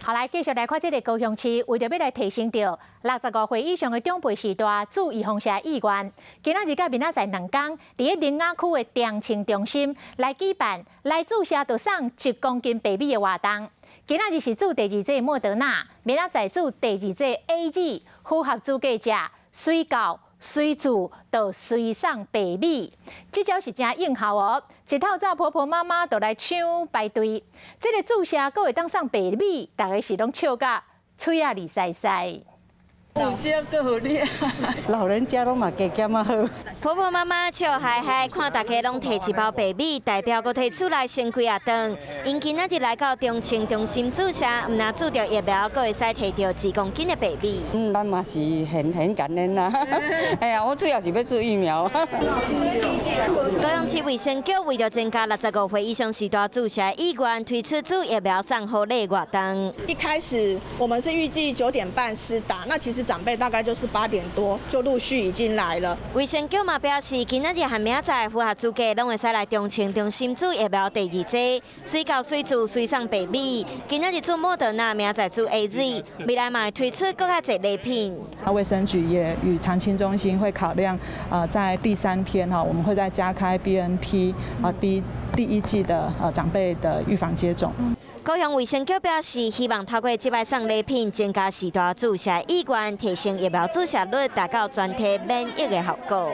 好來，繼續來看這个高雄市，為著欲來提升著65歲以上的長輩序大注預防射意願，今仔日佮明仔載兩工，佇咧苓雅區的長青中心來舉辦來注射就送1公斤白米的活動。今仔日是注第二劑莫德納，明仔載注第二劑 AZ，符合資格者隨到隨注就隨送白米，這招是誠應效哦！一透早婆婆媽媽就來搶排隊，這个注射閣會當送白米，逐家是攏笑甲喙仔膩饞饞。有這閣好你，老人家攏嘛加減仔好。婆婆媽媽笑嗨嗨，看大家攏提一包白米，代表閣提厝內先幾仔頓。𪜶今仔日來到長青中心注射，毋但注著疫苗，閣會使提著1公斤的白米。嗯，咱嘛是很很感恩啦。哎呀，我主要是欲注疫苗。高雄市衛生局為著增加65歲以上序大注射意願，推出注疫苗送好禮活動。一開始我們是預計9點半施打，那其實長輩大概就是8點多就陸續已經來了。衛生局嘛表示，今仔日和明仔載符合資格，攏會使來長青中心注疫苗第二劑，隨到隨注隨送白米。今仔日注莫德納，明仔載注 AZ，未來嘛會推出閣較濟禮品。衛生局也與長青中心會考量，在第三天哈，我們會再加開 BNT 啊第一劑的長輩的預防接種。高雄衛生局表示，希望透過這擺送禮品，增加序大注射意願，提升疫苗注射率，達到全體免疫的效果。